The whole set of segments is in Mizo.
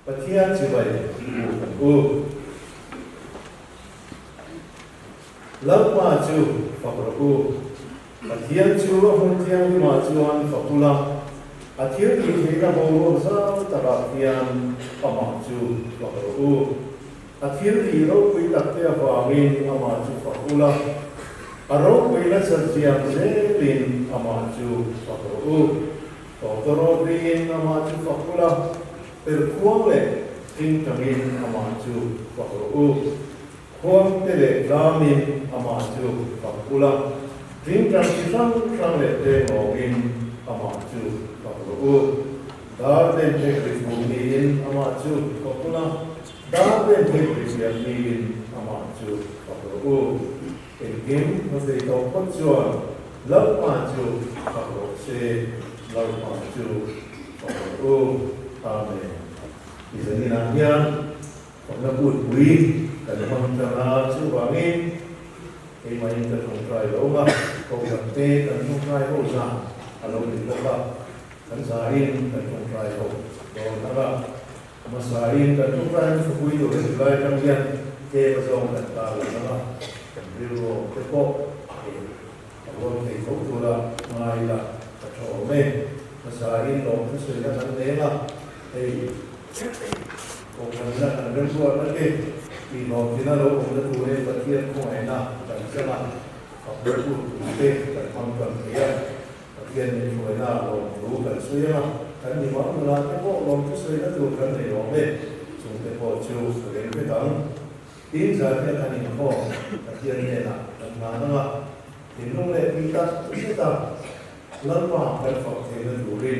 Pathian chibai buk ang u. Lalpa chu fak rawh u. Pathian chu a hmun thianghlimah chuan fak ula, a thil tih theihna boruak zau takah khian amah chu fak rawh u. A thil tih ropui takte avangin amah chu fak ula, a ropui nasat ziang zelin amah chu fak rawh u. Tawtawrawt riin amah chu fak ula, perkhuang leh tingtangin amah chu fak rawh u. Khuangte leh tlamin amah chu fak ula, tingtang chi hrang hrang leh tengawngin amah chu fak rawh u. Dar den thek ri fur niin amah chu fak ula, dar den thek ri pian niin amah chu fak rawh u. Engkim hmathei tawh phawt chuan Lalpa chu fak rawh se, Lalpa chu fak rawh u. Amen. I zaninah hian Fakna kutpui kan hmang tan a, chuvangin keimahin ka tawngtai lo a, kohhran te kan tawngtai ho zan a lo ni bawk a, kan zain kan tawngtai ho dawn ang a, hmasain kan tawngtai hmasa pui tur heti lai atang hian tlem azawng kan tar lang ang a, kan rilru awm te pawh a rual thei tho tura ngai ila ka tha awm e, hmasain lawmthu sawina kan leng a, hei. Kohhranna kan remruatna te tihhlawhtlina lo awmna turin Pathian khawngaihna kan chang a, fakna tur tur te kan hmang tan thei a. Pathian min hruaina lawmthu kan sawi ang a, kan mi mang nula te pawh lawmthu sawina tur kan nei awm e, chung te pawh chu ka reng vek ang. Tin, zan hian kan inkhawm Pathian hnenah kan hlan ang a, thinlung leh tih tak zet a Lalpa kan fak theihna turin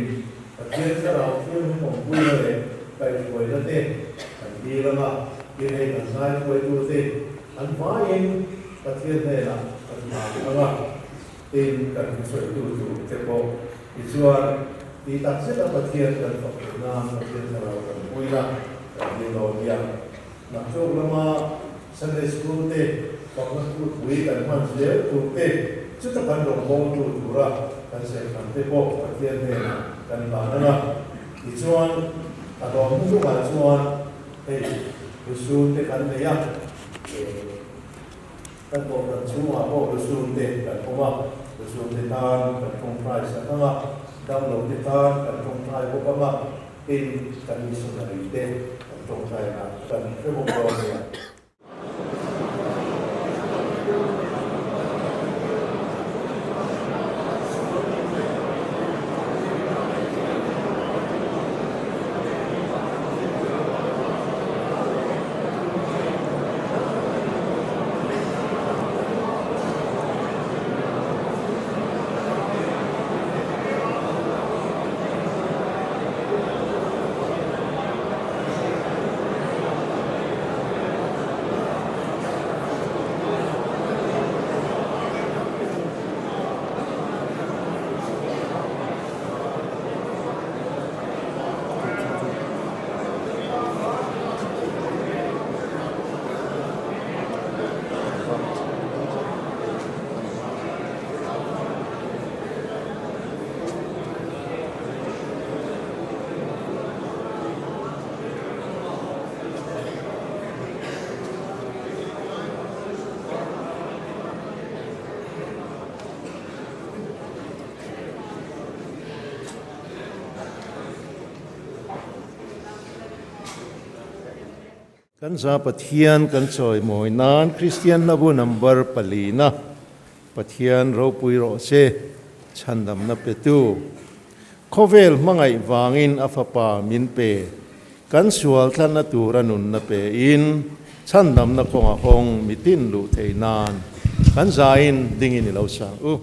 Pathian Thlarau Thianghlim awmpuina leh kaihhruaina te kan dil ang a, tin hei kan zaihruaitute an vaiin Pathian hnenah kan hlan ang a, tin kan thusawitu tur te pawh tichuan tih tak zeta Pathian kan fak theih nan Pathian Thlarau kan puina kan dil dawn nia. Nakchawk lama Sunday School te fakna kutpui kan hman zel tur te, chuta kan rawngbawltu tura kan serhkhan te pawh Pathian hnenah kan hlan ang a. Tichuan, a dawm hnuhnungah chuan hei lusun te kan nei a, kan kohhran chhungah pawh lusun te kan awm a, lusun te tan kan tawngtai sak ang a, damlo te tan kan tawngtai bawk ang a, Tin, kan missionary te kan tawngtaina kan hre bawk dawn nia. Kan za Pathian kan chawimawi nan Kristian hlabu number palina Pathian ropui rawh se chhandamna petu khawvel hmangaih vangin a fapa min pe kan sual thlanna tura nunna pe in chhandamna kawnga hawng mitin luh thei nan kan zain dingin i lo sang u.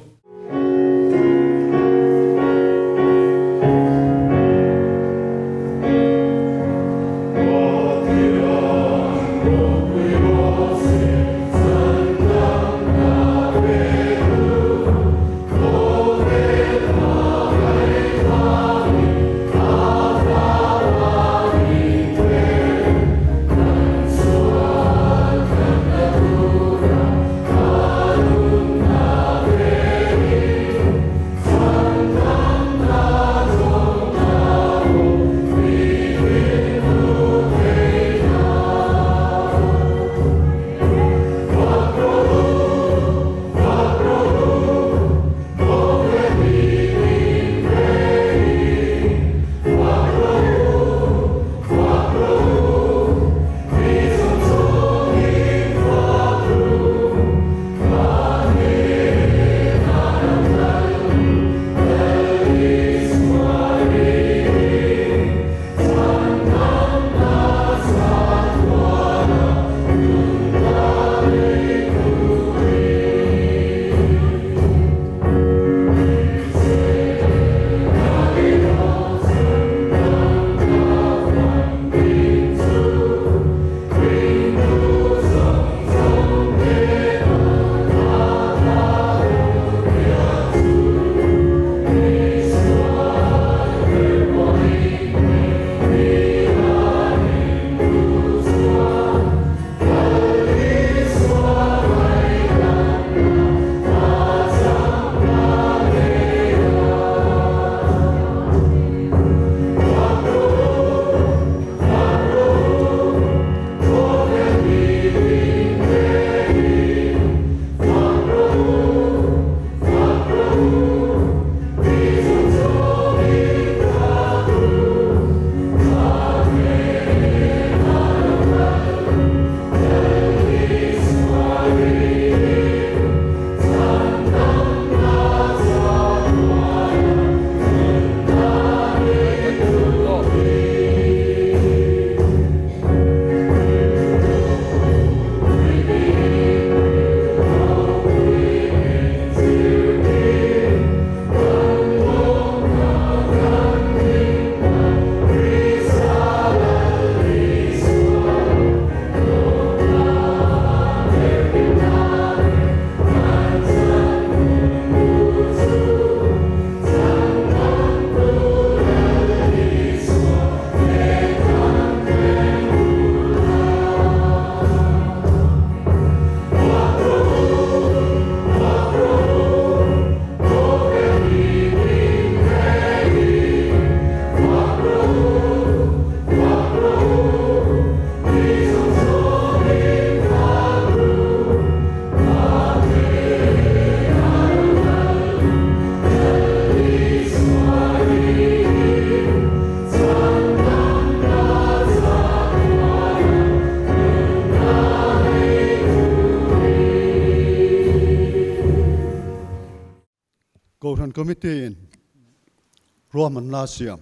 Kohhran Committee in ruahmanna a siam.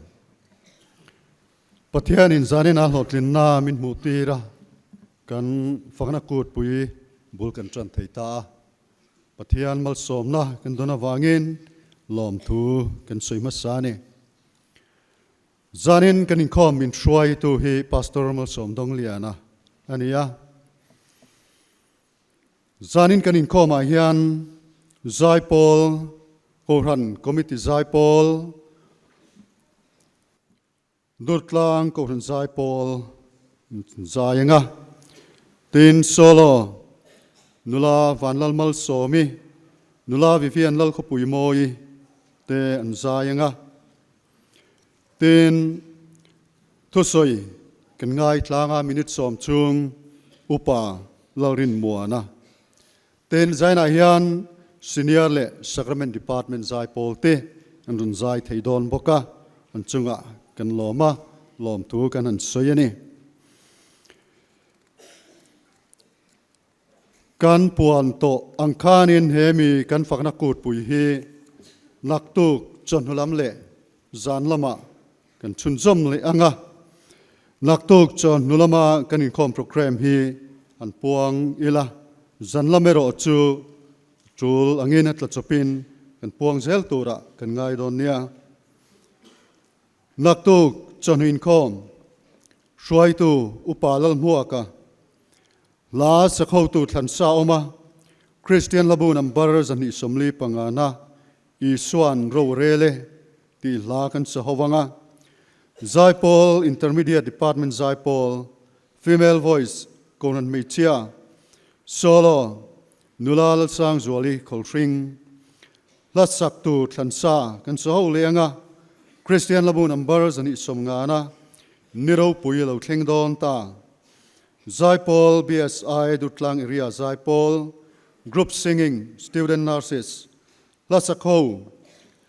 Pathianin zanin a hlawhtlinna min hmuh tir a, kan fakna kutpui bul kan tan thei ta a. Pathian malsawmna kan dawn avangin lawmthu kan sawi hmasa a ni. Zanin kan inkhawm min hruaitu hi Pastor Malsawm Dawngliana a ni a. Zanin kan inkhawmah hian Zaipawl, Kohhran Committee Zaipawl, Durtlang Kohhran Zaipawl zai anga tin Solo nula Vanlal Malsawmi, nula Vivian Lalkhawpui Mawi te an zai anga tin Thusawi kan ngaitlanga minute sawm chung Upa Lalrinmuana ten zainah hian Senior leh Sacrament Department zai pawl te an rawn zai thei dawn bawk a, an chungah kan lawm a, lawmthu kan han sawi a ni. Kan puan tawh ang khanin he mi kan fakna kutpui hi naktuk chawhnu lam leh zan lamah kan chhunzawm leh ang a. Naktuk chawhnu lama kan inkhawm programme hi an puang ila, zan lam erawh chu tul angin a tla chawpin kan puang zel turah kan ngai dawn nia. Naktuk chawhnu inkhawm hruaitu Upa Lalhmuaka Hla sakhotu thlansa awm a, Kristian hlabu number 245 na Isuan ro rel e tih hla kan sa ho vang a. Zaipawl Intermediate Department Zaipawl, Female Voice, Kohhran Hmeichhia, Solo, Nula Lalsangzuali Khawlhring, Hla saktu thlansa kan sa ho leh ang a, Kristian hlabu number 250 na Ni ropui lo thleng dawn ta. Zaipawl, BSI, Dutlang Area Zaipawl, Group Singing, Student Nurses, Hla Sakho,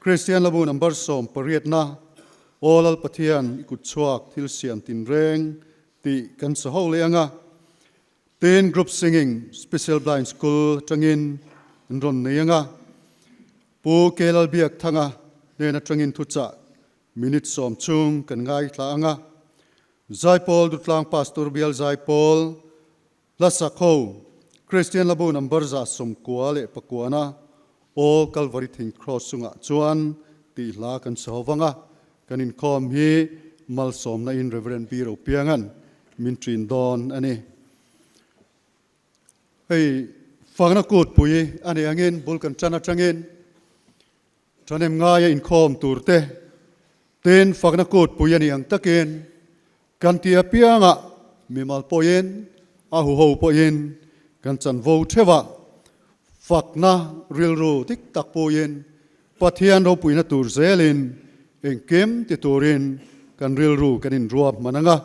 Kristian Labu Number 18 na, Aw Lal Pathian i kut chhuak thil siam tinreng tih kan sa ho leh ang a. Tin, Group Singing, Special Blind School atangin an rawn nei ang a. Pu K Lalbiakthanga hnen atangin thuchah minute 10 chhung kan ngaithla ang a. Zaipawl Dutlang Pastor Bial Zaipawl Hla Sakho Kristian Labu Number 99 na Aw Kalvari Thing Cross chungah chuan tih hla kan sa ho vang a, kan inkhawm hi malsawmna in Rev. B Ropiangan min ṭin dawn a ni. Hei fakna kutpui a nih angin bul kan ṭan aṭangin Ṭhahnem ngaia inkhawm tur te, tin fakna kutpui a nih ang takin kan ti apiangah mimal pawhin a huho pawhin kan chanvo theuhah fakna rilru dik tak puiin Pathian ropuina tur zelin engkim ti turin kan rilru kan inruap hman ang a,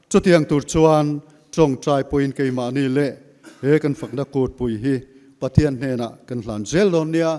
chutiang tur chuan tawngtai pawhin keimahni leh he kan fakna kutpui hi Pathian hnenah kan hlan zel dawn nia.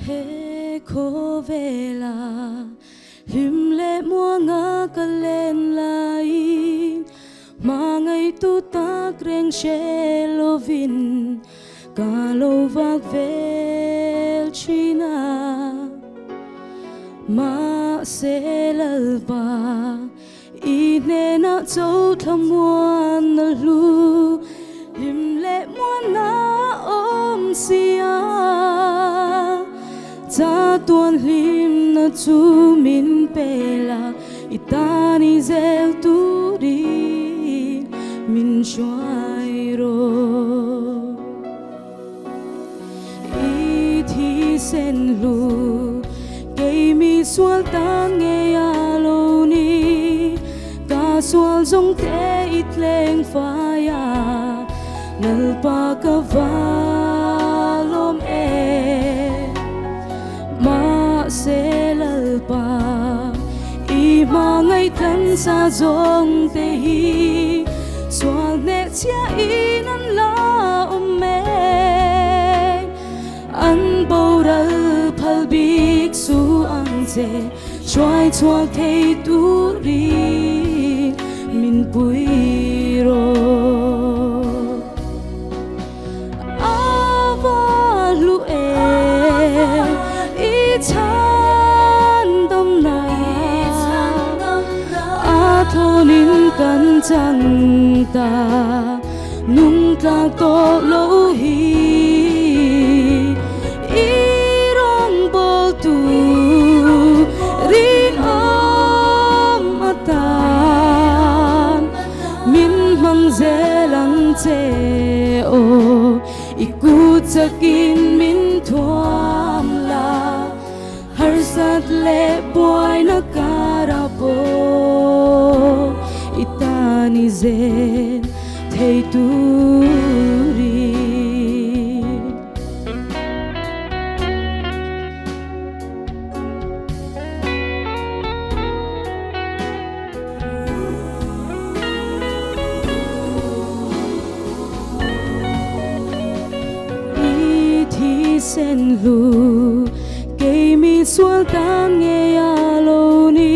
He khawvela hlim leh muanga ka len laiin hmangaihtu tak reng hre lovin ka lo vak vel thin a. Mahse Lalpa i hnenah cho thlamuan a hlu hlim leh muanna awm si a. Chatuan hlimna chu min pe la, i tan i zel turin min hruai rawh. I thisen hlu kei mi sual tan ngei a lo ni, ka sual zawng te i tleng fai a, Lalpa ka valawm e. Mahse Lalpa i hmangaih tlansa zawng te hi sual hneh chhiahin an la awm mek. An boral phal bik su ang che hruai chhuak thei turin min pui rawh. A va hlu em i chhan dawmna a thawnin kan chang ta nung tlak tawh lo hi i rawngbawltu rinawm atan min hmang zel ang che aw i kut chakin min thuam la harsat leh buaina kara pawh i tan i zel thei turin. I thisen hlu kei mi sual tan ngei a lo ni,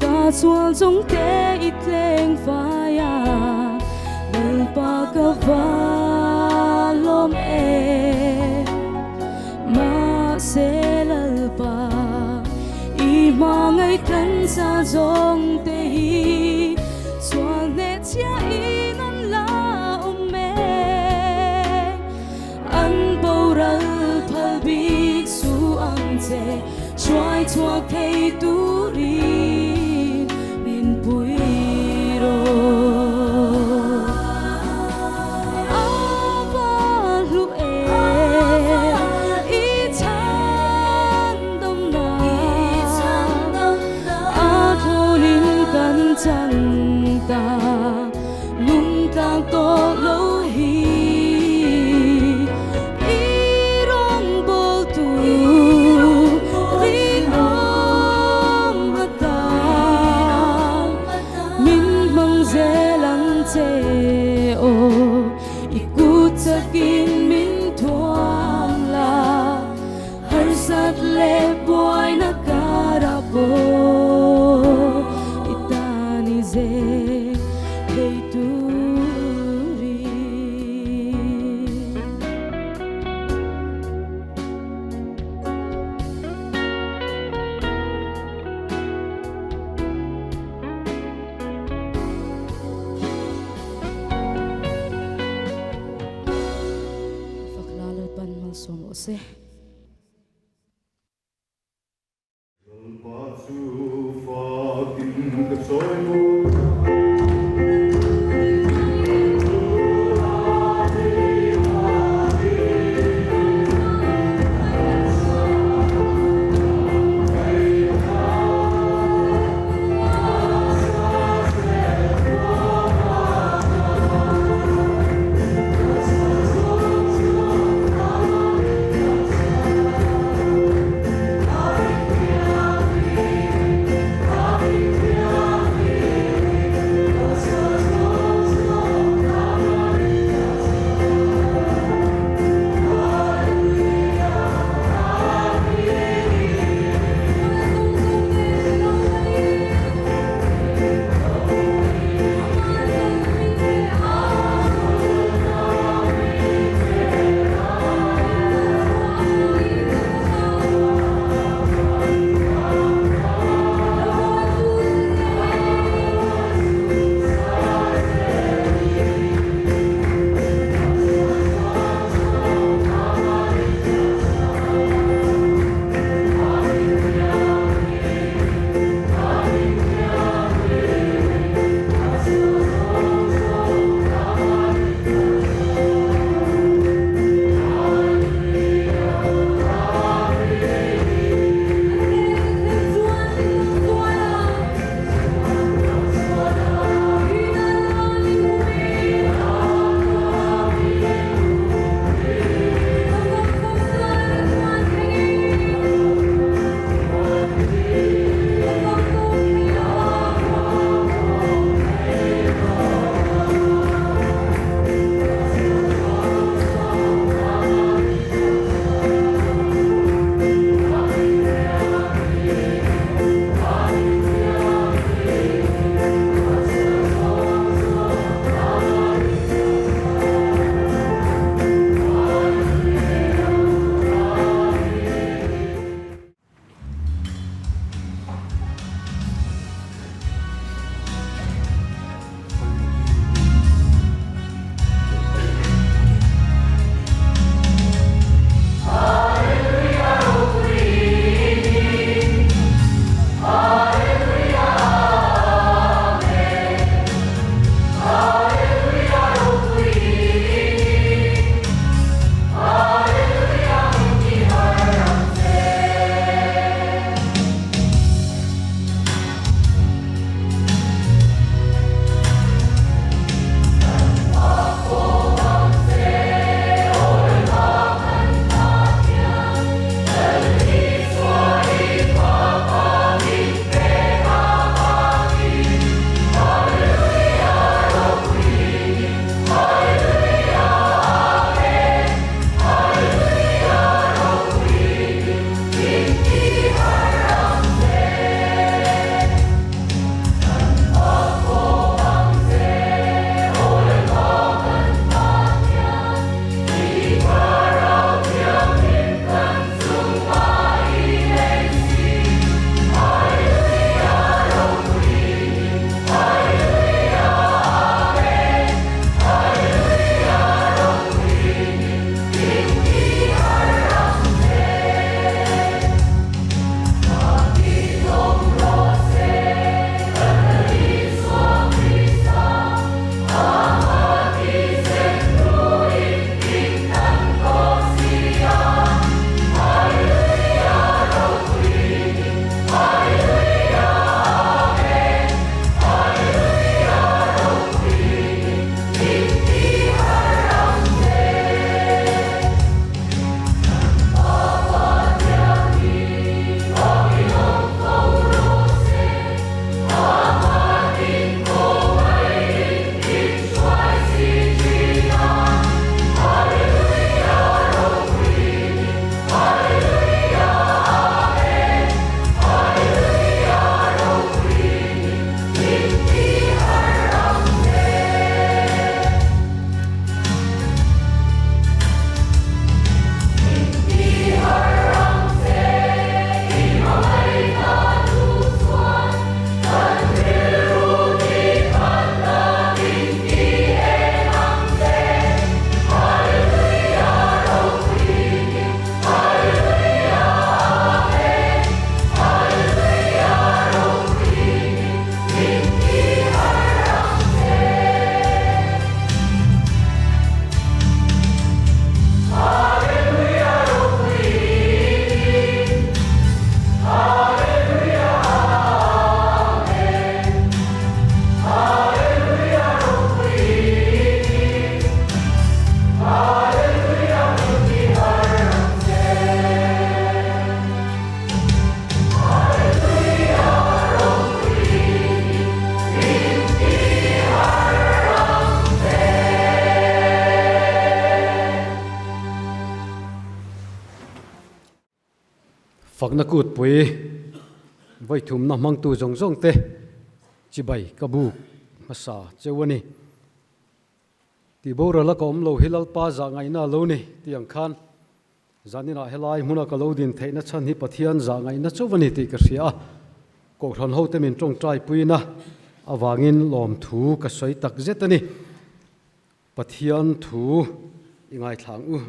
ka sual zawng te i tleng fai a, Lalpa ka valawm e. Mahse Lalpa i hmangaih tlansa zawng te hi sual hneh chhiahin an la awm mek. An boral phal bik su ang che hruai chhuak thei turin min pui rawh. A va hlu em i chhan dawmna a thawnin kan chang ta nung tlang tawh lo hi i rawngbawltu rinawm atan min hmang zel ang che aw i kut chakin min thuam la harsat leh buaina kara pawh i tan i zel thei turin. Fakla Lalpan malsawm rawh se. Lalpa chu fakin ka chawi maw? Fakna kutpui vawithumna hmangtu zawng zawng te chibai ka buk hmasa cheu a ni. Tih boral a ka awm lo hi Lalpa zah ngaihna a lo ni tih ang khan zaninah helai hmuna ka lo din theihna chhan hi Pathian zah ngaihna chauh a ni tih ka hria a, Kohhran hote min tawngtai puina avangin lawmthu ka sawi tak zet a ni. Pathian thu i ngaithla ang u.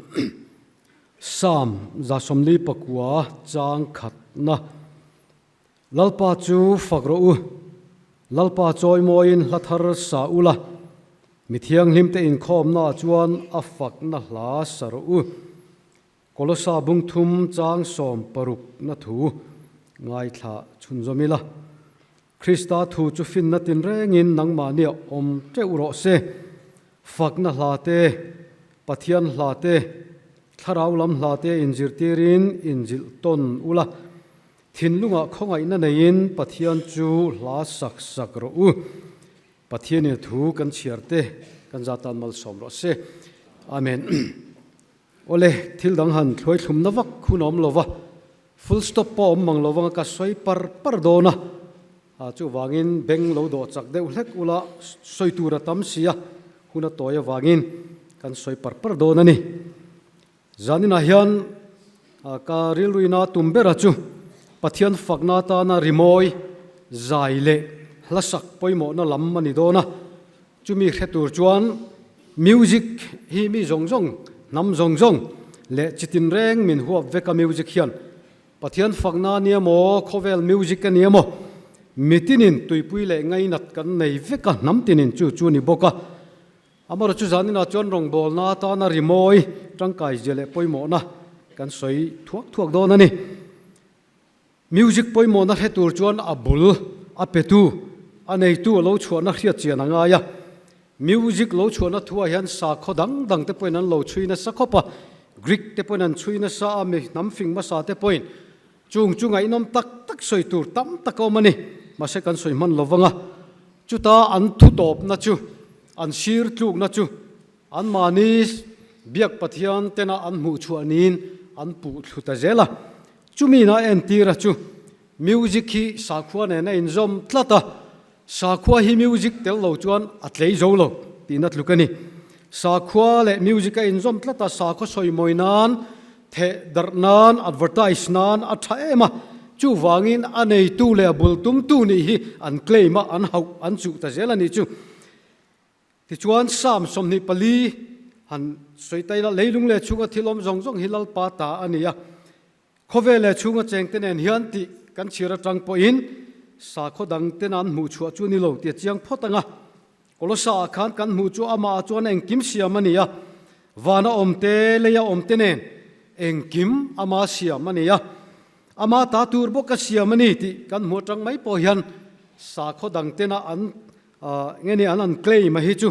Psalm 149 chang khatna Lalpa chu fak rawh u, Lalpa chawimawiin hla thar sa ula, mi thianghlimte inkhawmnaah chuan a fakna hla sa rawh u. Kolosa bung thum chang 60 na thu ngaithla chhunzawm ila. Krista thu chu finna tinrengin nangmahnia awm teuh rawh se. Fakna hla te, Pathian hla te, Thlarau lam hla te inzirtirin inzilh tawn ula. Thinlungah khawngaihna neiin Pathian chu hla sak sak rawh u. Pathianin a thu kan chhiar te kan zatan malsawm rawh se. Amen. Awle, thil dang han thluai thlumna vak hun a awm lo va, full stop pawh a awm mang lo vang a, ka sawi par par dawn a, chuvangin beng lo dawh chak deuh hlek ula sawi tur a tam si a, hun a tawi avangin kan sawi par par dawn a ni. Zaninah hian ka rilruina tum bera chu Pathian fakna atana rimawi zai leh hlasak pawimawhna lam a ni dawn a, Chumi hre tur chuan music hi mi zawng zawng, hnam zawng zawng leh chitin reng min huap vek a music hian Pathian fakna a nia maw, khawvel music a nia maw, mitinin tuipui leh ngainat kan nei vek a, hnam tinin chu chu a ni bawk a. Amaherawhchu chu zaninah chuan rawngbawlna atana rimawi tangkai zia leh pawimawhna kan sawi thuak thuak dawn a ni. Music pawimawhna hre tur chuan a bul, a petu, a neitu a lo chhuahna hriat chian a ngai a. Music lo chhuahna thuah hian sakhaw dang dang te pawhin an lo chhui nasa khawp a, Greek te pawhin an chhui nasa a, mi hnam fing hmasa te pawhin chung chu ngaihnawm tak tak sawi tur tam tak a awm a ni. Mahse kan sawi hman lo vang a, chuta an thu tawpna chu, an sir tlukna chu anmahni biak Pathian tena an hmuh chhuah niin an puh thlu ta zel a. Chumi na entira chu music hi sakhua nen a inzawm tlat a, sakhua hi music tel lo chuan a tlei zo lo tihna tluk a ni. Sakhua leh music a inzawm tlat a, sakhaw sawimawi nan, theh darh nan, advertise nan a tha em a, chuvangin a neitu leh a bul tumtu nih hi an claim a, an hauh, an chuh ta zel a nih chu. Tichuan, Psalm 24 han sawi ta ila, Leilung leh chhunga thil awm zawng zawng hi Lalpa ta a ni a, khawvel leh chhunga chengte nen hian tih kan chhir atang pawhin sakhaw dangten an hmuh chhuah chu a ni lo tih a chiang phawt ang a. Kolosa ah khan kan hmuh chu amah ah chuan engkim siam a ni a, vana awmte, leia awmte nen engkim ama siam a ni a, ama ta tur bawk a siam a ni tih kan hmuh atang mai pawh hian sakhaw dangtena an Nge ni an an claim a hi chu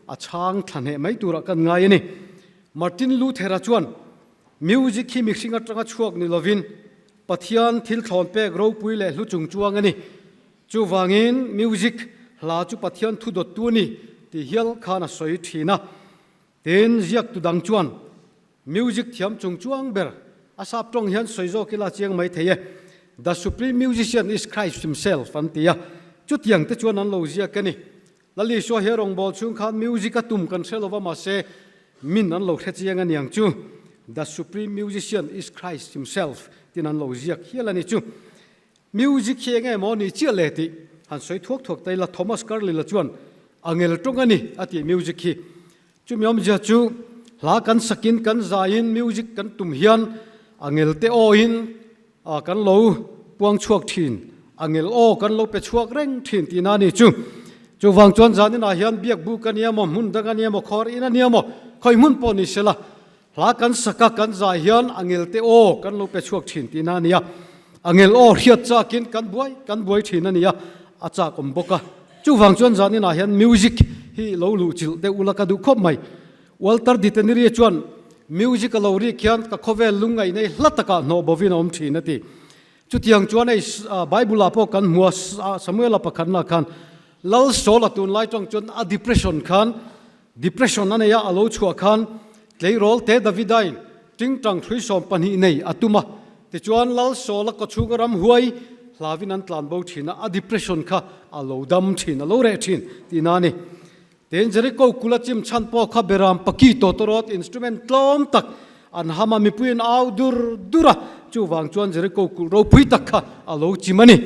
a chhang thla hneh mai turah kan ngai a ni. Martin Luther-a chuan music hi mihring atanga chhuak ni lovin Pathian thil thlawn pek ropui leh hlu chung chuang a ni. Chuvangin music hla chu Pathian thu dawttu a ni tih hial khan a sawi thin a. Tin, ziaktu dang chuan Music thiam chung chuang ber a sap tawng hian sawi zawk ila chiang mai thei e. The supreme musician is Christ himself an ti a, chutiang te chuan an lo ziak a ni. Lal Isua hi a rawngbâwl chhung khan music a tum kan hre lova mahse min an lo hre chiang a niang chu. The supreme musician is Christ himself tin an lo ziak hial a ni chu. Music hi eng emaw ni chiah le tih han sawi thuak thuak ta ila Thomas Carlyle chuan a ngel tawng a ni a tih music hi. Chumi awmzia chu hla kan sakin kan zaiin music kan tum hian a ngel te awin kan lo puang chhuak thin, a ngel aw kan lo pe chhuak reng thin tihna a ni chu. Chuvang chuan zaninah hian biak buk a nia maw, hmun dang a nia maw, khawr in a nia maw, khawi hmun pawh ni sela hla kan saka kan zai hian a ngel te aw kan lo pe chhuak thin tihna a ni a. A ngel aw hriat chakin kan buai kan buai thin a ni a, a chak awm bawk a. Chuvang chuan zaninah hian music hi lo luh chilh deuh ula ka duh khawp mai. Walter Diteniri chuan music a lo rik hian ka khawvel lungngaih nei hla takah hnawh bovin a awm thin a ti. Chutiang chuan hei Bible ah pawh kan hmu a, Samuela pakhatna khan Lal Saul a tunlai tawng chuan a depression khan depression a nei a, a lo chhuah khan tleirawl te Davidain tingtang thlui 12 nei a tum a. Tichuan Lalsawla kawchhunga ramhuai hlavin an tlan bo thin a, a depression kha a lo dam thin, a lo reh thin tihna a ni. Tin, Jericho kula chim chhan pawh kha beram paki tawtawrawt instrument tlawm tak an ham a, mipui an au dur dur a, chuvang chuan Jericho kulh ropui tak kha a lo chim a ni.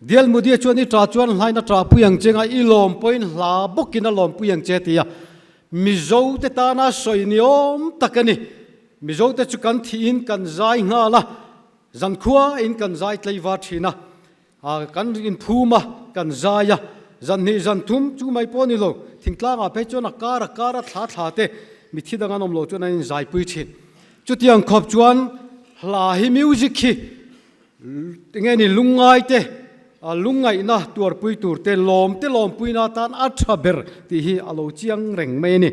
Dial Mudia chuan i ta chuan hlain a tahpui ang che nga, i lawm pawhin hla bawkin a lawmpui ang che ti a, Mizo te tana sawi ni awm tak a ni. Mizo te chu kan thihin kan zai nghal a, zankhua in kan zai tlei var thin a, kan inphum a, kan zai a, zanhnih zanthum chu mai pawh a ni lo, thingtlangah phei chuan a kar a kar a thla thla te mithi dang an awm lo chuan an inzaipui thin. Chutiang khawp chuan hla hi music hi Enge ni lungngai te, lungngaihna tuarpui tur te, lawm te lawmpuina atan a tha ber tih hi a lo chiang reng mai a ni.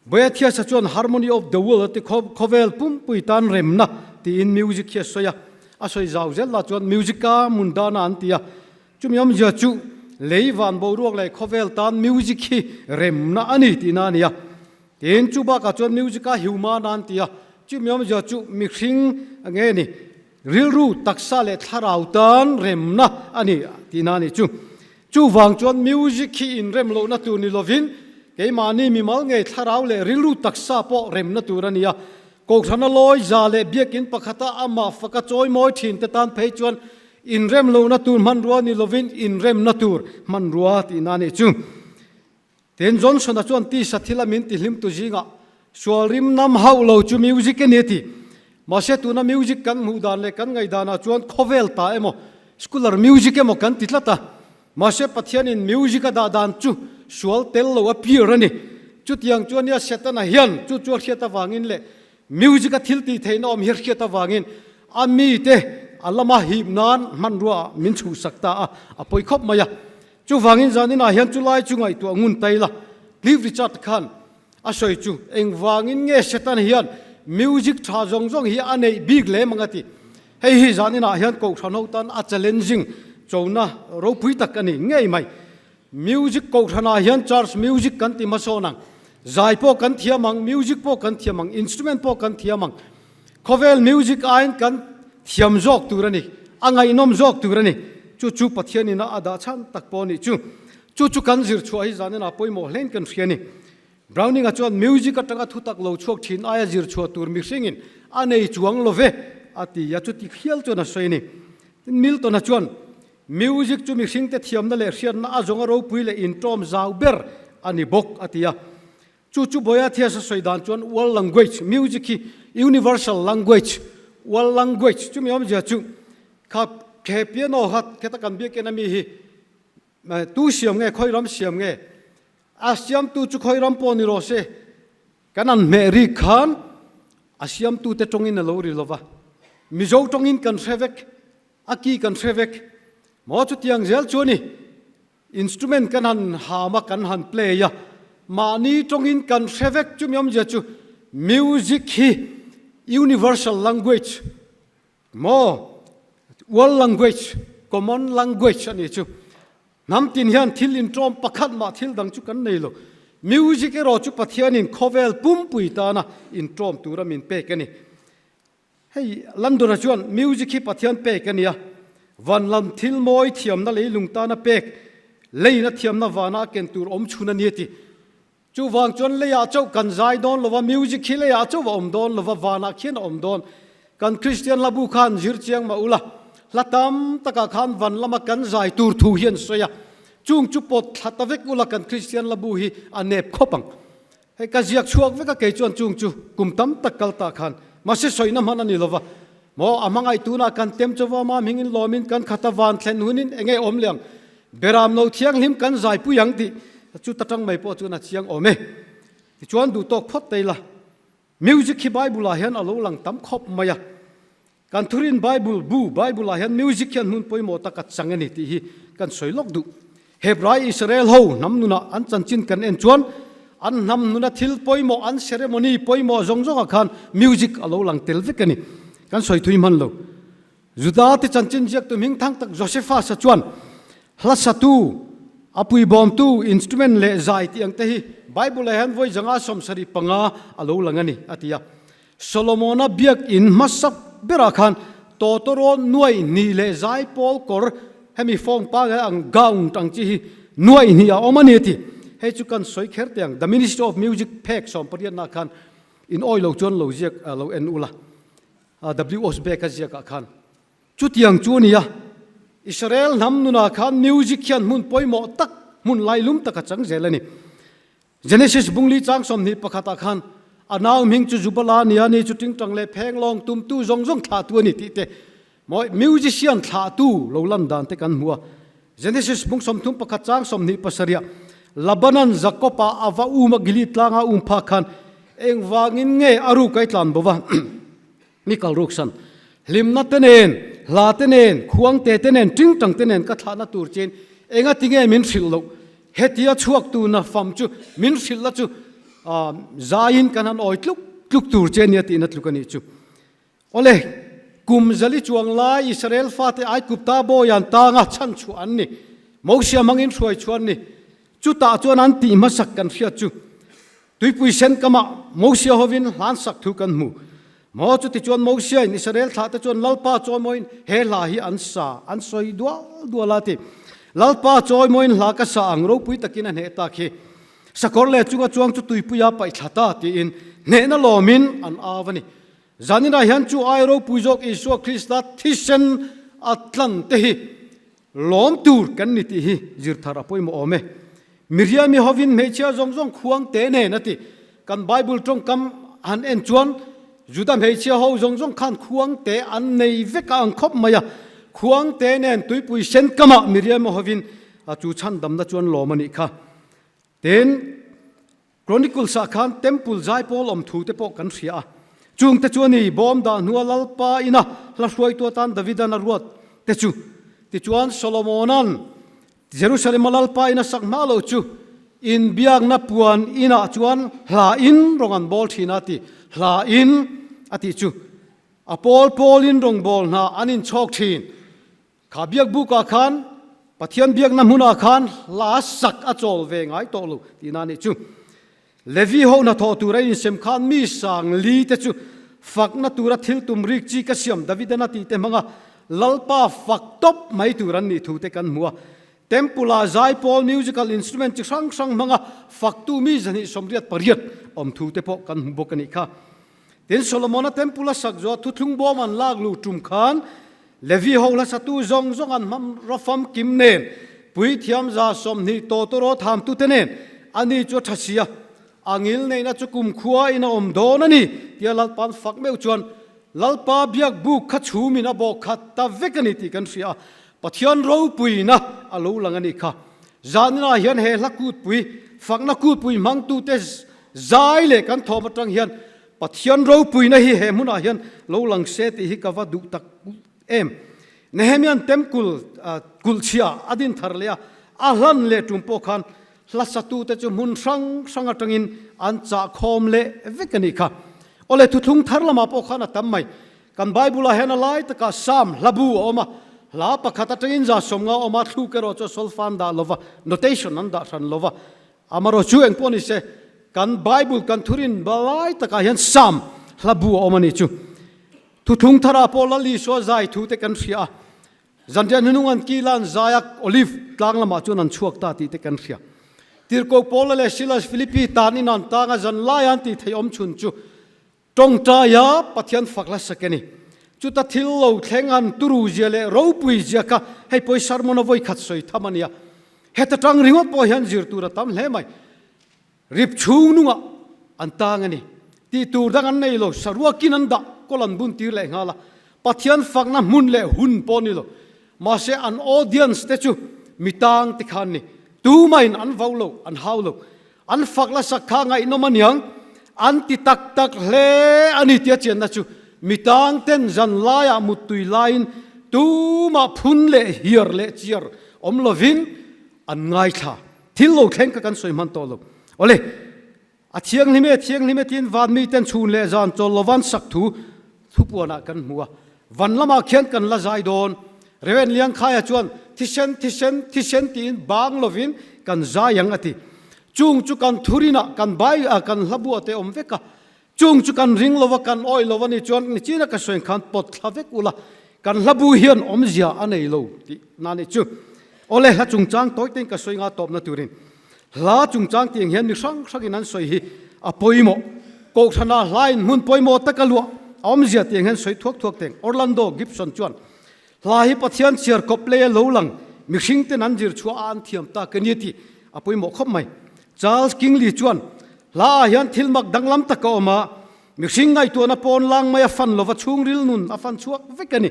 Boethius-a chuan Harmony of the World a ti khawvel pumpui tan remna tiin music hi a sawi a, a sawi zau zel lah chuan Musica Mundana an ti a, chumi awmzia chu lei van boruak leh khawvel tan music hi remna a ni tihna a ni a. Tin, chu bakah chuan Musica Humana an ti a, chumi awmzia chu mihring nge ni, rilru, taksa leh thlarau tan remna a ni tihna a nih chu. Chuvang chuan music hi inrem lohna tur ni lovin keimahni mimal ngei thlarau leh rilru taksa pawh remna tur a ni a. Kohhrana lawi za leh biakin pakhata amah faka chawi mawi thin te tan phei chuan inrem lohna tur hmanrua ni lovin inremna tur hmanrua tihna a nih chu. Tin, Johnson-a chuan tisa thila min tihlimtu zingah sual rim nam hauh lo chu music a ni a ti. Mahse, tuna music kan hmuh dan leh kan ngaihdanah chuan khawvel ta emaw, secular music emaw kan ti tlat a. Mahse, Pathianin music a dah dan chu sual tel lo a pure a ni. Chutiang chuan nia Setana hian chu chu a hriat avangin leh music a thil tih theihna awm hi a hriat avangin a mite a lama hip nan hmanrua min chhuhsak ta a, a pawi khawp mai a. Chuvangin zaninah hian chulai chu ngaihtuah ngun ta ila, Cliff Richard khan a sawi chu engvangin nge Satan hian music tha zawng zawng hi a neih bik lem ang a ti. Hei hi zaninah hian Kohhran ho tan a challenging chona ropui tak a ni ngei mai. Music Kohhranah hian church music kan ti hmasawn ang, zai pawh kan thiam ang, music pawh kan thiam ang, instrument pawh kan thiam ang. Khawvel music aiin kan thiam zawk tur a ni, a ngaihnawm zawk tur a ni. Chu chu Pathianin a dah chhan tak pawh a nih chu. Chu chu kan zir chhuah hi zanin ah pawimawh hlein kan hria a ni. Browning-a chuan music atanga thutak lo chhuak thin aia zir chhuah tur mihringin a nei chuang lo ve a ti a, chuti hial chuan a sawi a ni. Tin, Milton-a chuan music chu mihringte thiamna leh hriatna a zawnga ropui leh intawm zau ber a ni bawk a ti a. Chu chu Boethius a sawi dan chuan world language, music hi universal language, world language chumi awmzia chu kha khe piano kha kheta kan biakin ami hi tu siam nge khawi ram siam nge a siamtu chu khawi ram pawh ni rawh se kan an hmeh rik khan a siamtu te tawngin a lo ri lova Mizo tawngin kan hre vek a ki kan hre vek maw chutiang zel chu a ni. Instrument kan han ham a, kan han play a, mahni tawngin kan hre vek chumi awmzia chu music hi universal language maw world language, common language a ni chu. Hnam tin hian thil intawm pakhat mah thil dang chu kan nei lo. Music erawh chu Pathianin khawvel pumpui tana intawm tura min pek a ni. Hei London-a chuan music hi Pathian pek a nia, van lam thil mawi thiamna leilung tana pek, leina thiamna vana a ken tur awm chhun a ni a ti. Chuvang chuan leiah chauh kan zai dawn lova, music hi leiah chauh a awm dawn lova, vanah khian a awm dawn. Kan Kristian hlabu khan zir chiang mah ula, hla tam takah khan van lama kan zai tur thu hi an sawi a, chung chu pawt thla ta vek ula kan Kristian hlabu hi a nep khawp ang. Hei ka ziak chhuak vek a kei chuan chung chu kum tam tak kal tah khan mahse sawina hman a ni lova maw a hmangaih tunah kan tem chauva mam hingin lawmin kan khata van thlen hunin enge awm leh ang beram lo thianghlim kan zaipui ang tih chu ta tang mai pawh chuan a chiang awm e tichuan duh tawk phawt ta ila music hi bible ah hian a lo lang tam khawp mai a Kan thurin Bible bu, Bible ah hian music hian hmun pawimawh tak a chang a ni tih hi kan sawi lawk duh. Hebrai Israel ho hnam nunah an chanchin kan en chuan an hnam nuna thil pawimawh, an ceremony pawimawh zawng zawngah khan music a lo lang tel vek a ni. Kan sawi thui hman lo. Juda te chanchin ziaktu hming thang tak Josephus-a chuan hla satu, a puibawmtu, instrument leh zai tih ang te hi Bible ah hian vawi zanga 75 a lo lang a ni a ti a. Solomona biakinn hmasak berah khan tawtawraw nuai hnih leh zaipawl kawr hemi form pangai ang gown ang chi hi nuai hnih a awm a ni a ti. Hei chu kan sawi kher teh ang The Ministry of Music phek sawmpariatnah khan in awi lo chuan lo ziak lo en ula W Osbeck a ziakah khan Chutiang chu a ni a, Israel hnam nunah khan music hian hmun pawimawh tak, hmun lailum tak a chang zel a ni. Genesis bungli chang 21 ah khan a nau hming chu Jubala a ni a, ni chu tingtang leh pheng lawng tumtu zawng zawng thlahtu a ni tih te, mawi musician thlahtu lo lan dan te kan hmu a. Genesis bung 31 chang 27 Labanan Jakob-a a va um a Gilead tlanga um phak khan engvangin nge a ruk a i tlan bo va? Mi kal ruksan, hlimna te nen, hla te nen, khuang te te nen, tingtang te nen ka thlahna tur chin enga tinge min hrilh loh? Hetia chhuak tu na fam chu min hrilh la chu zaiin kan han awi tluk tluk tur che nia tihna tluk a nih chu. Awle, kum zali chuang lai Israel fate Aigupta bawian tanga chhan chhuah an ni. Mosia hmangin hruai chhuan ni. Chutah chuan an tih hmasak kan hriat chu Tuipui sen kamah Mosia hovin hlan sak thu kan hmu. Maw chutichuan Mosiain Israel thlahte chuan Lalpa chawimawiin he hla hi an sa, an sawi dual dual a ti. Lalpa chawimawiin hla ka sa ang ropui takin a hneh tak hi. Sakawr leh chunga chuang chu tuipuia paih thla ta tiin hnehna lawmin an au a ni. Zaninah hian chu ai ropui zawk Isua Krista thisen a tlan te hi Lawm tur kan ni tih hi zir thar a pawimawh awm e. Miriami hovin hmeichhia zawng zawng khuang te nen a ti. Kan Bible tawngkam han en chuan Juda hmeichhia ho zawng zawng khan khuang te an nei vek a ang khawp mai a. Khuang te nen tuipui sen kamah Miriami hovin chu chhandamna chuan lawm a nih kha. Tin, Chronicles ah khan Temple zaipawl awm thu te pawh kan hria a, chung te chu a ni, bawm dah hnua Lalpa ina hla hruaitu atan Davidan a ruat te chu. Tichuan Solomona'n Jerusalem a Lalpa ina sak hma lo chu inbiakna puan inah chuan hla in rawng an bawl thin a ti, hla in a tih chu a pawl pawlin rawngbâwl hna an inchhawk thin. Kha biakbukah khan Pathian biakna hmunah khan hla sak a chawl ve ngai tawh lo tihna a nih chu. Levi ho hnathawh tura insem khan mi sang li te chu fakna tura thil tum rik chi ka siam Davidan a tih te hmanga Lalpa fak tawp mai tur an nih thu te kan hmu a. Temple ah zaipawl musical instrument chi hrang hrang hmanga faktu mi 288 awm thu te pawh kan hmu bawk a nih kha. Tin, Solomona Temple a sak zawh thuthlung bawm an lak luh tum khan Levi ho hla satu zawng zawng an hmanraw famkim nen, puithiam 20 tawtawraw thamtute nen ani chu a tha si a, a ngil neihna chu kumkhua in a awm dawn a ni tia Lalpa'n fak meuh chuan Lalpa biak buk kha chhumin a bawk khat ta vek a ni tih kan hria a, Pathian ropuina a lo lang a nih kha. Zaninah hian he hla kutpui, fakna kutpui hmangtute Zai leh kan thawm atang hian Pathian ropuina hi he hmunah hian lo lang se tih hi ka va duh tak em. Nehemian temple kulhchhia a din thar leh a, a hlan leh tum pawh khan hla satute chu hmun hrang hrang atangin an chah khawm leh vek a nih kha. Awle thuthlung thar lamah pawh khan a tam mai. Kan Bible-ah hian a lai takah Psalm hlabu a awm a, hla pakhat atangin 150 a awm a, thluk erawh chu solfa an dah lova, notation an dah hran lova. Amarawh chu eng pawh ni se, kan Bible kan thurin balai takah hian Psalm hla bu a awm a nih chu. Thuthlung tharah pawh Lal Isua zai thu te kan hria a, zanriah hnunung an kila an zai a, Olive tlang lamah chuan an chhuak ta tih te kan hria. Tirhkoh Paula leh Silas Philippi tan in an tang a, zan lai an tih theih awm chhun chu Tawngtaia Pathian fak la sak a ni. Chuta thil lo thleng han turu zia leh ropui zia kha hei pawi sermon a vawi khat sawi tham a nia. Heta tang ringawt pawh hian zir tur a tam hle mai. Rip chhung nungah an tang a ni. Tih tur dang an nei lo, saruakin an dah kawl an bun tir leh nghal a. Pathian fakna hmun leh hun pawh ni lo. Mahse an audience te chu mi tang te khan ni. Tumahin an vau lo, an hau lo. An fak la sak kha ngaihnawm a niang, an ti tak tak hle a ni tia chianna chu mi tang ten zan laiah muttui laiin tumah phun leh hiar leh chiar awm lovin an ngaithla. Thil lo thleng kha kan sawi hman tawh lo. Awle, a thianghlim e, thianghlim e tiin van mi ten chhun leh zan chawl lovan sak thu thupuanah kan hmu a. Van lamah khian kan la zai dawn. Rev. Liangkhaia chuan, Thisen, thisen, thisen tiin bang lovin kan zai ang a ti. Chung chu kan thurinah kan bai, kan hlabuah te awm vek a. Chung chu kan ring lova kan awih lo a nih chuan nichina ka sawi khan pawt thla vek ula, kan hlabu hian awmzia a nei lo tih na nih chu. Awle, hla chungchang tawi tein ka sawi nga tawpna turin hla chungchang tih ang hian mi hrang hrangin an sawi hi a pawimawh. Kohhrana hlain hmun pawimawh taka luah a awmzia tih ang hian sawi thuak thuak teng. Orlando Gibson chuan Hla hi Pathian chhiar kawp lei a lo lang, mihring ten an zir chhuah a an thiam ta ka ni tih a pawimawh khawp mai. Charles Kingley chuan, Hla ah hian thil mak danglam tak a awm a, mihring ngaihtuahna pawn lang mai a fan lova chhungril nun a fan chhuak vek a ni.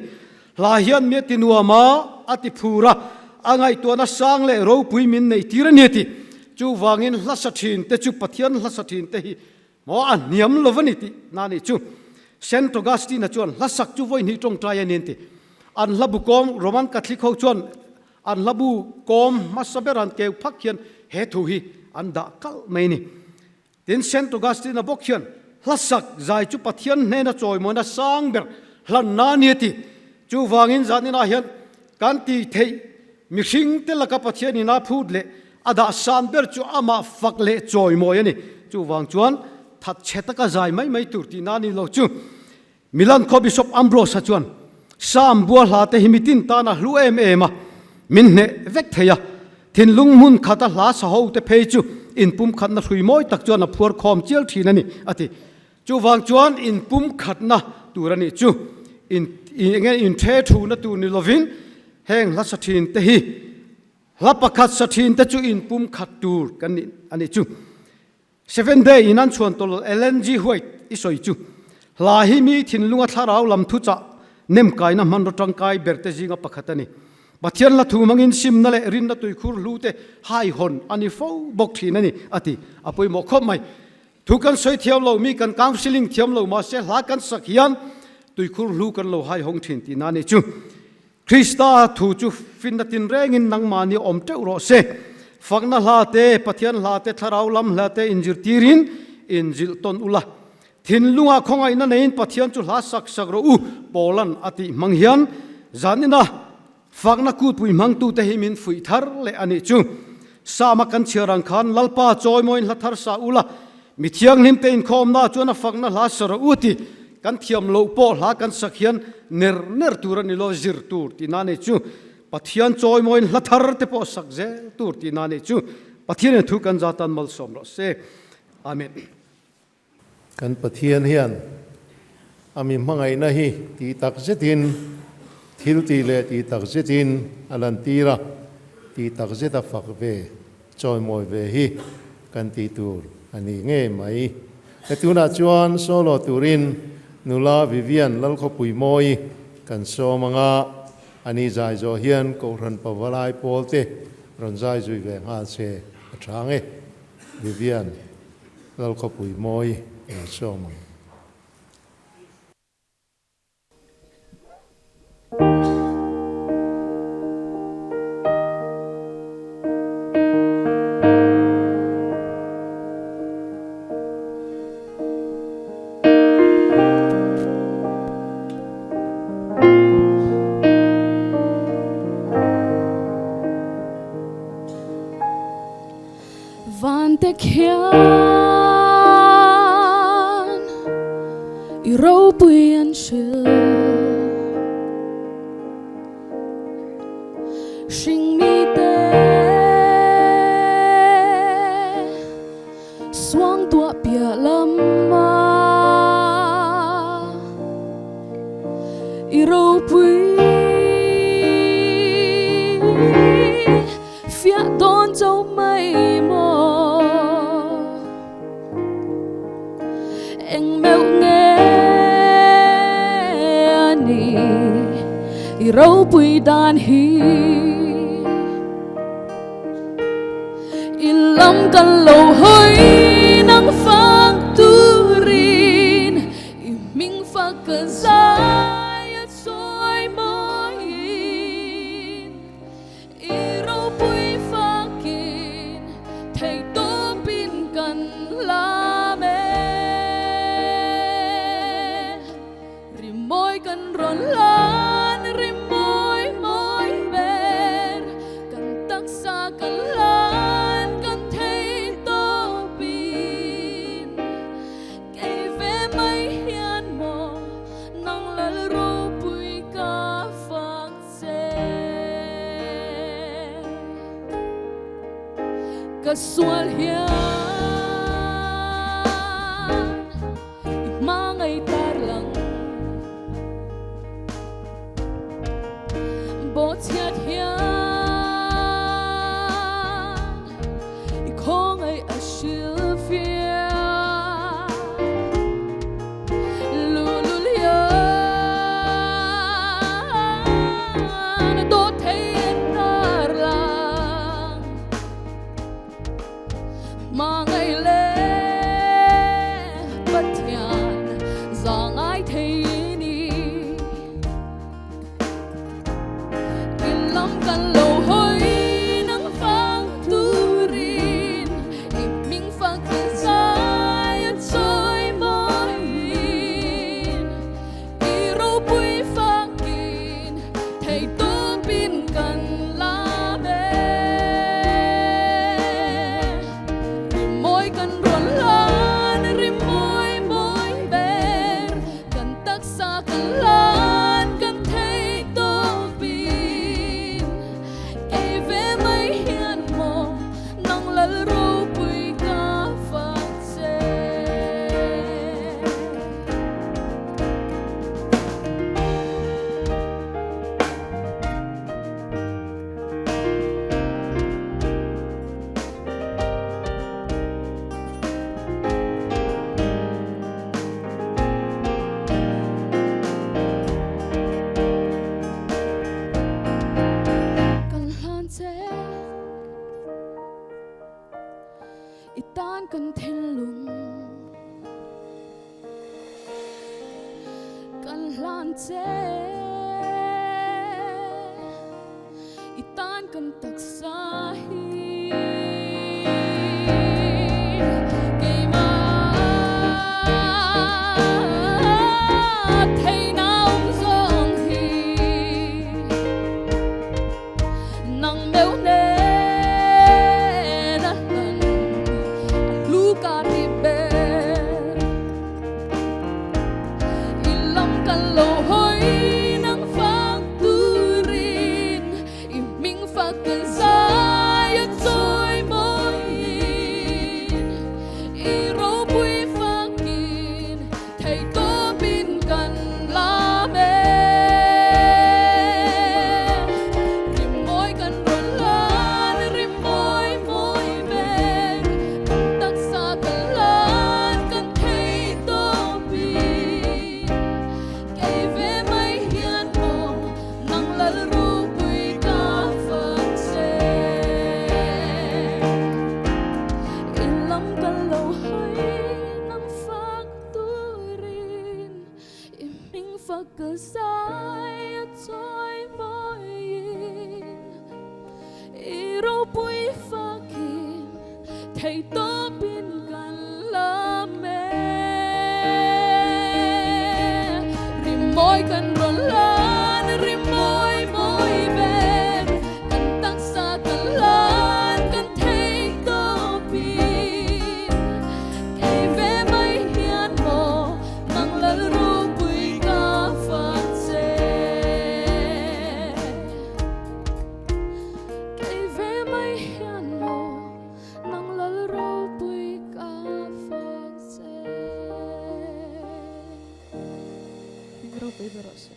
Hla hian mi a ti nuam a, a ti phur a, a ngaihtuahna sang leh ropui min neih tir a ni tih. Chuvangin hla sa thin te chu Pathian hla sa thin te hi Maw a hniam lo a ni tih na nih chu. Saint Augustine-a chuan hlasak chu vawi hnih tawngtai a ni an ti. An hlabu kawm Roman Catholic ho chuan an hlabu kawm hmasa ber an keu phak hian he thu hi an dah kalh mai a ni. Tin, Saint Augustine-a bawk hian hlasak zai chu Pathian hnena chawimawina sang ber hlanna a ni a ti. Chuvangin zaninah hian kan tih theih mihring te laka Pathian in a phut leh a dah san ber chu amah fak leh chawimawi a ni. Chuvang chuan that chhe taka zai mai mai tur tihna a ni lo chu. Milan khaw Bishop Ambrose-a chuan Psalm bua hla te hi mitin tan a hlu em em a, min hneh vek thei a. Thinlung hmun khata hla sa ho te phei chu inpumkhatna hrui mawi tak chuan a phuar khawm chial thin a ni, a ti. Chuvang chuan inpumkhatna tur a nih chu in enge inthe thuna tur ni lovin heng hla sa thin te hi hla pakhat sa thin te chu inpumkhat tur kan nih a nih chu. Seven Day in an chhuan tawlh Ellen G White i sawi chu hla hi mi thinlunga thlarau lam thuchah nemkaina hmanraw tangkai ber te zinga pakhat a ni. Pathian hla thu hmangin simna leh rinna tuikhur hlu te haihawn a ni fo bawk thin a ni a ti. A pawimawh khawp mai. Thu kan sawi thiam lo, mi kan counselling thiam lo, mahse hla kan sak hian tuikhur hlu kan lo hai hawng thin tihna a ni chu. Krista thu chu finna tinrengin nangmahni awm teuh rawh se. Fakna hla te, Pathian hla te, thlarau lam hla te inzirtirin inzilh tawn ula. Thinlungah khawngaihna neiin Pathian chu hla sak sak rawh u, Paulan a tih hmang hian zanina Fakna kutpui hmangtute hi min fuih thar leh a nih chu. Sama kan chhiar ang khan Lalpa chawimawiin hla thar sa ula, mi thianghlimte inkhawmna chuan a fakna hla sa rawh u ti kan thiam loh pawh hla kan sak hian ner ner tur a ni lo, zir tur tihna a nih chu. Pathian chawimawiin hla thar te pawh sak zel tur tihna a nih chu. Pathianin thu kan za tan malsawm rawh se. Amen. Kan Pathian hian a mi hmangaihna hi tih tak zetin thil tih leh tih tak zetin a lantir a, tih tak zeta fak ve, chawimawi ve hi kan tih tur a ni ngei mai. He tunah chuan solo turin nula Vivian Lalkhawpui Mawi kan sawm ang a, ani zai zawh hian Kohhran Pavalai pawlte rawn zai zui ve nghal se a tha ang e. Vivian. Lalkhawpui mawi lo sawm ang. Vante khian i ropui an hril Hring mite suang tuah piah lama i ropui Fiah dawn cho mai maw Eng meuh nge a ni i ropui dan hi I lam kan lo hawi nang fak turin I hming fak ka zai a chawi mawiin I ropui fakin theihtawpin kan lam e. Rimawi kan rawn hlan, rimawi mawi ber, kan taksa kan hlan, kan theihtawpin kei ve Ka sual hian i hmangaih tar lang. Bawhchhiat hian i khawngaih a hrilhfiah. Luhlul hian a dawt thei en tar lang. Hmangaih leh Pathian za ngai thei ni. I lam kan lo hawi nang fang turin i hming fak kan zai a chawi mawiin i ropui fakin thei tawpin kan la ve. Rimawi kan rawn hlan, rimawi mawi ber kan taksa kan hlan kan thei tawpin kei ve mai hian maw nang lal ropui ka fak che. Kan hlan che i tan kan thinlung kan hlan che i tan kan taksa hi keimah theihna awm zawng hi nang meuh nen a hlan a hlu ka ti ber. I lam kan lo hawi nang fak turin i hming fak kan zai a chawi mawiin i ropui fakin thei tawpin kan lam e. Rimawi kan rawn hlan, rimawi mawi ber kan taksa kan hlan kan thei tawpin kei ve mai hian maw nang lal ropui ka fak che. I lam kan lo hawi nang fak turin i hming fak ka zai a chawi mawiin i ropui fakin thei tawpin kan lam e. Rimawi kan rawn hlan, rimawi mawi ber kan taksa kan hlan kan thei tawpin kei ve mai hian maw nang lal ropui ka fak che. Kei ve mai hian maw nang lal ropui ka fak che. Hming ropui ber rawh se.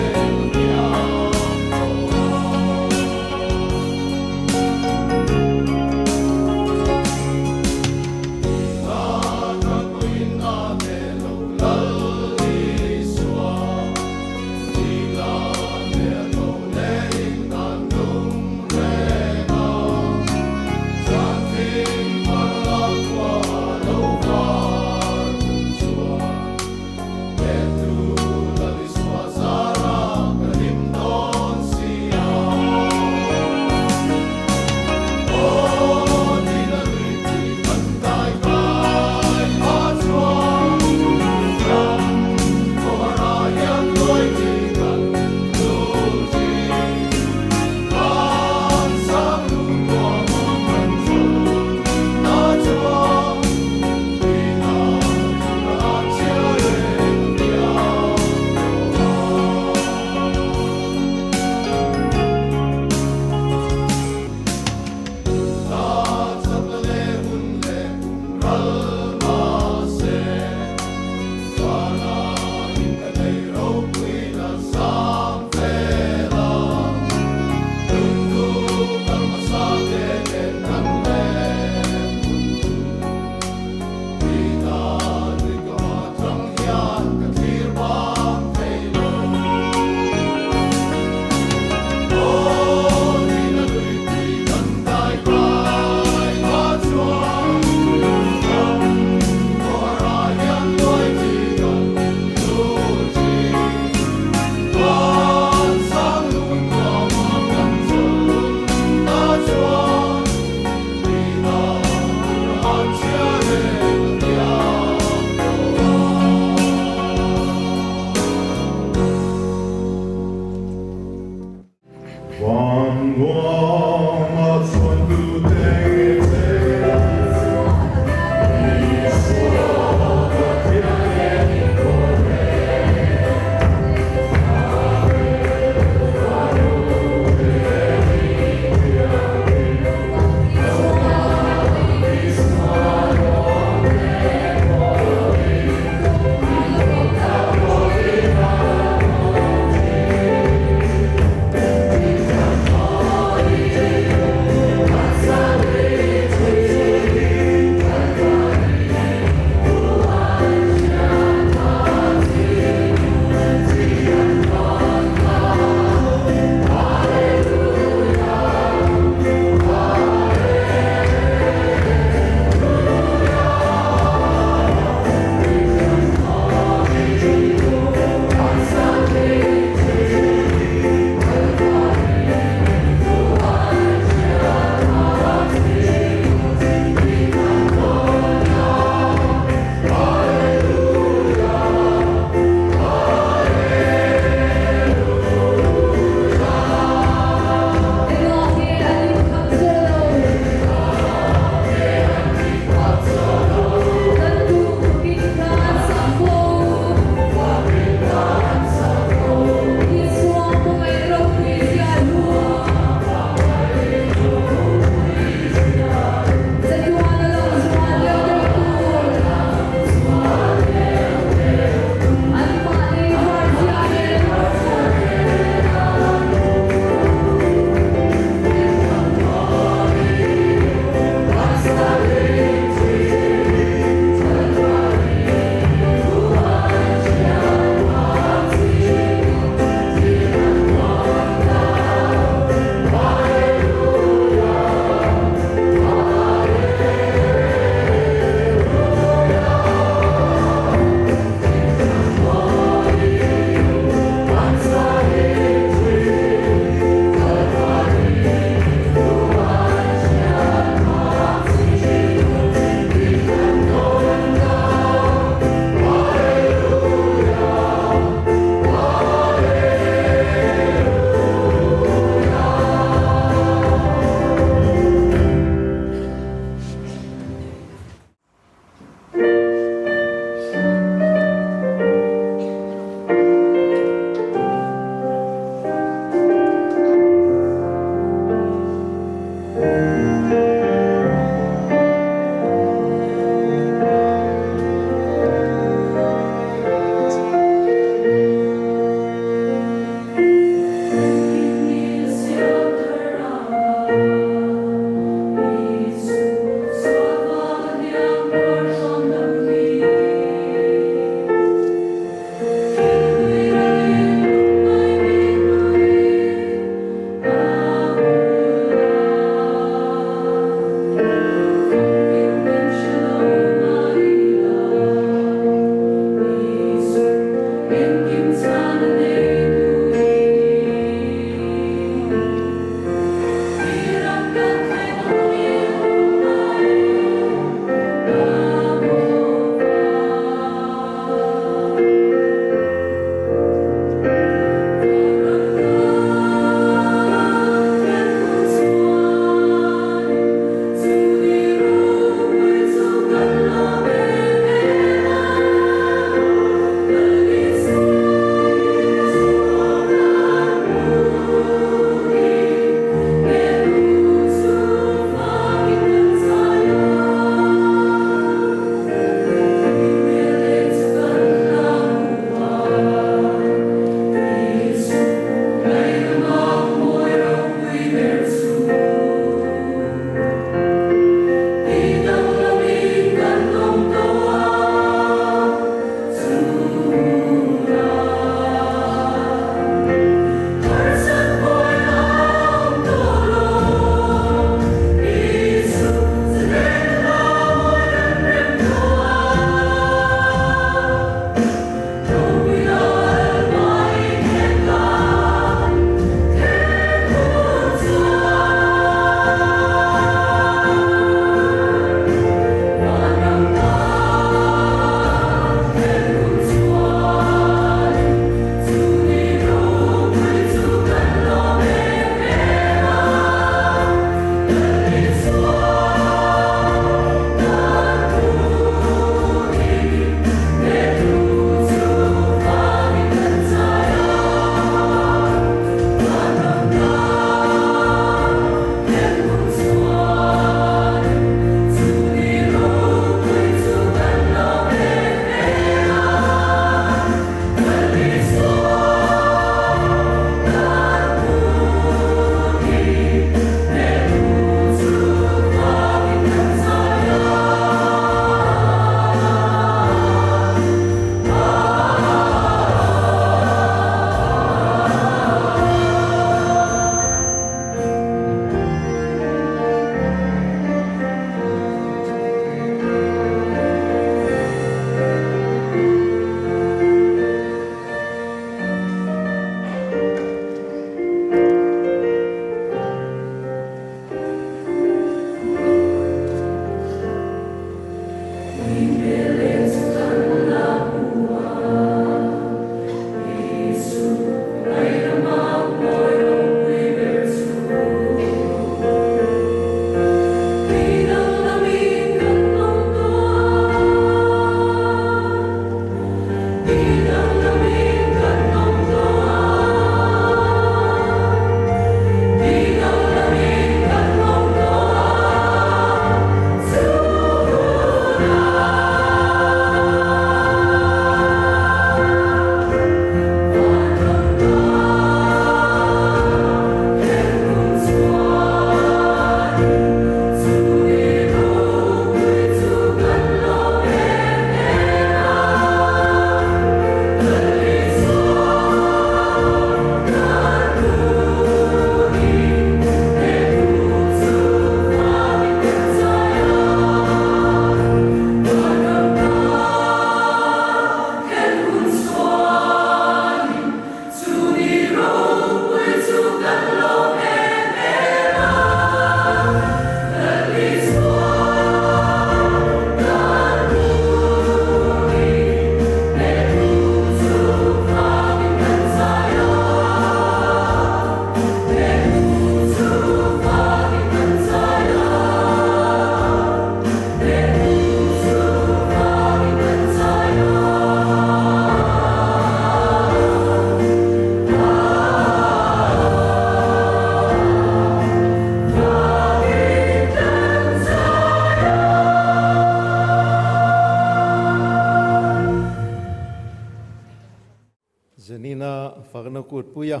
Zanina fakna kutpuia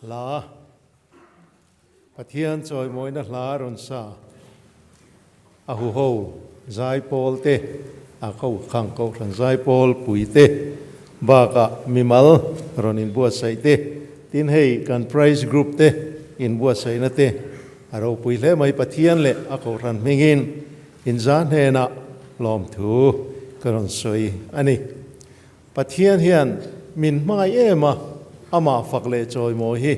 hla Pathian chawimawina hla rawn sa a huho zaipawl te, a ko khang kohhran zaipawl pui te bakah mimal rawn inbuatsaih te, tin hei kan praise group te inbuatsaihna te a ropui hle mai. Pathian leh a kohhran hmingin inza hnenah lawmthu ka rawn sawi a ni. Pathian hian min hmangaih em a, amah fak leh chawimawi hi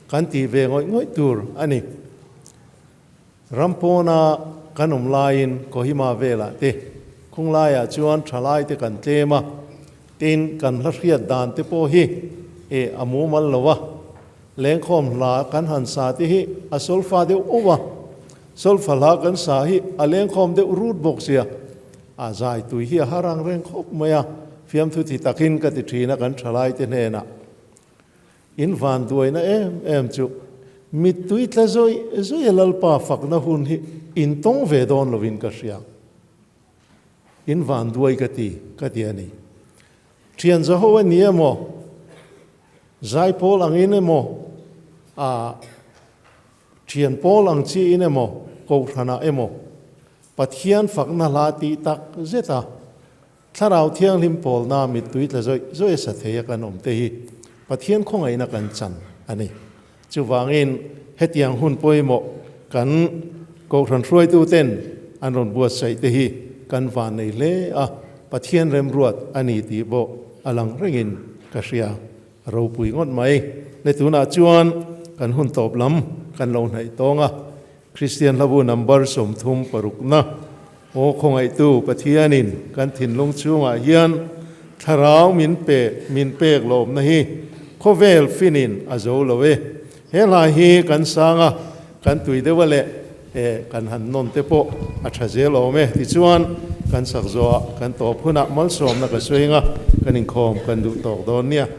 kan tih ve ngawih ngawih tur a ni. Ram pawna kan awm laiin Kohima velah te khung laiah chuan thalai te kan tlem a, tin kan hla hriat dan te pawh hi e a mumal lo a, lengkhawm hla kan han sa te hi a solfa deuh auh a, solfa hla kan sa hi a lengkhawm deuh rut bawk sia. A zai tui hi a har ang reng khawp mai a, fiamthu ti takin ka ti thin a kan thalai te hnenah. In van duaina em em chu mittui tla zawih zawih a Lalpa fakna hun hi in tawng ve dawn lovin ka hria. In van duai ka ti ka ti a ni. Thian zaho a ni emaw, zaipawl angin emaw, a Thian pawl ang chiin emaw, kohhranah emaw, Pathian fakna hla tih tak zeta Thlarau Thianghlim pawlna mittui tla zawih zawih a sa thei a kan awm te hi Pathian khawngaihna kan chan a ni. Chuvangin hetiang hun pawimawh kan kohhran hruaituten an rawn buatsaih te hi kan van nei hle a, Pathian remruat a ni tih pawh a lang rengin ka hria. A ropui ngawt mai. Le tunah chuan kan hun tawp lam kan lo hnaih tawng a, Kristian hlabu number 36 na Aw khawngaihtu Pathianin kan thinlung chhungah hian thlarau min pe min pek lawmna hi khawvel finin a zo lo e. He hla hi kan sang a, kan tui deuh a leh e kan han nawn te pawh a tha zel awm e. Tichuan kan sak zawhah kan tawp hunah malsawmna ka sawi anga kan inkhawm kan duh tawk dawn nia.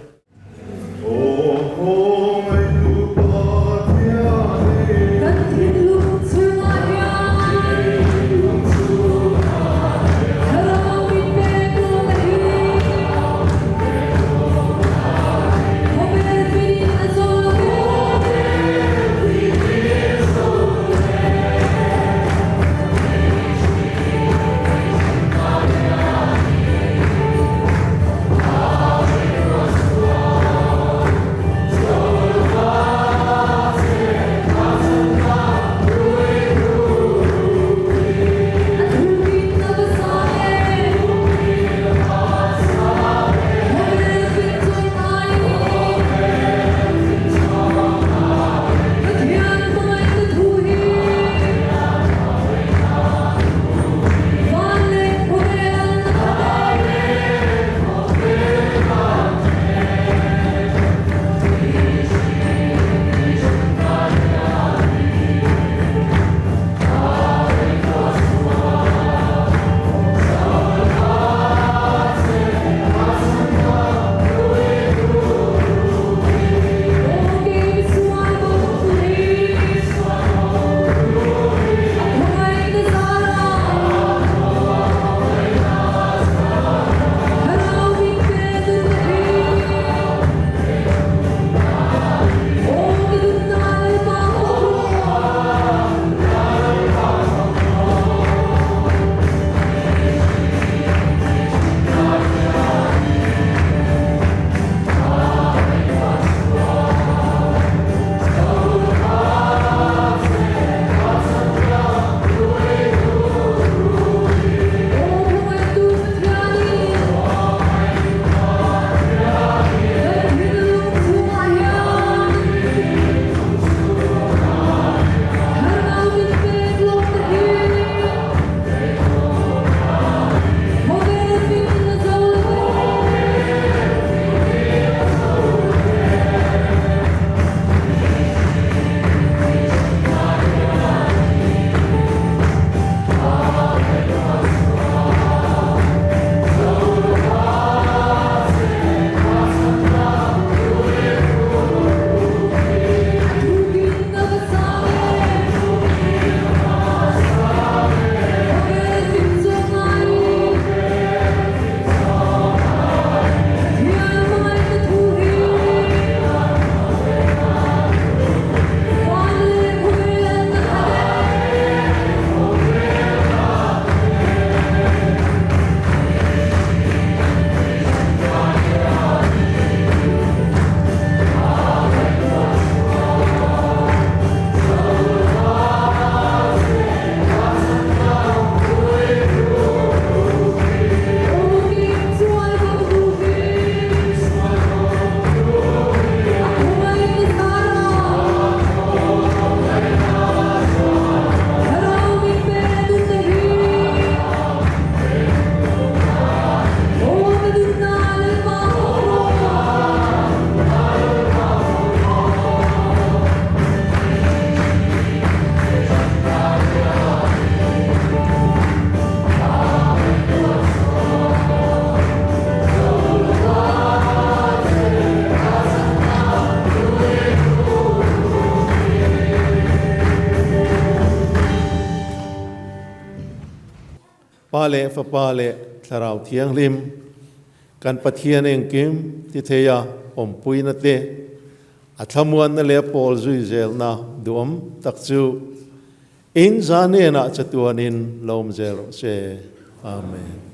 Pa leh Fapa leh Thlarau Thianghlim, kan Pathian engkim ti theia awmpuina te, a thlamuanna leh a pawl zui zelna duhawm tak chu in za hnenah chatuanin lo awm zel rawh se. Amen.